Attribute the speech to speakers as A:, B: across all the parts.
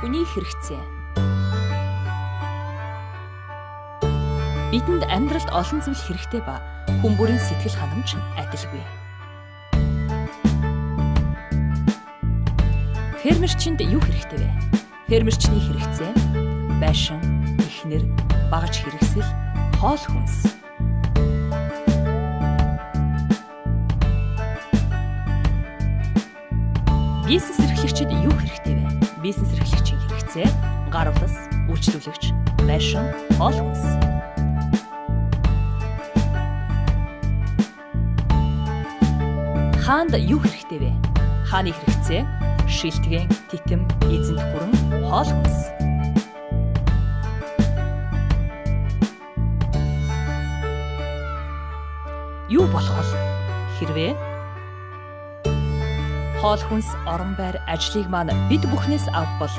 A: Хүний хэрэгцээ. Бидэнд амьдралд олон зүйл хэрэгтэй ба хүн бүрийн сэтгэл ханамж адилгүй. Фермерчинд юу хэрэгтэй вэ? Фермерчний хэрэгцээ байшин, эхнэр, багаж хэрэгсэл, хоол хүнс. Бизнес эрхлэгчид юу хэрэгтэй вэ? Бизнес эрхлэгчийн хэрэгцээ гар улс, үйлчлүүлэгч, байшин, хоол хүнс. Хаанд юу хэрэгтэй вэ? Хааны хэрэгцээ шилтгэн, титэм, эзэнт гүрэн, хоол хүнс. Юу болох вэ? Хэрвээ хоол хүнс, орон байр, ажлыг маань бид бүхнээс авбал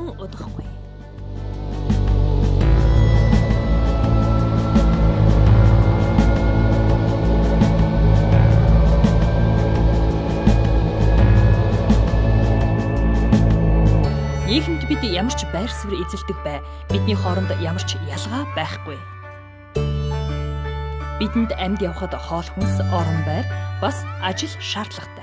A: тун удахгүй. Нийгэмд бид ямар ч байр суурь эзэлдэг бай. Бидний хооронд ямар ч ялгаа байхгүй. Бидэнд амьд явхад хоол хүнс, орон байр, бас ажил шаардлагатай.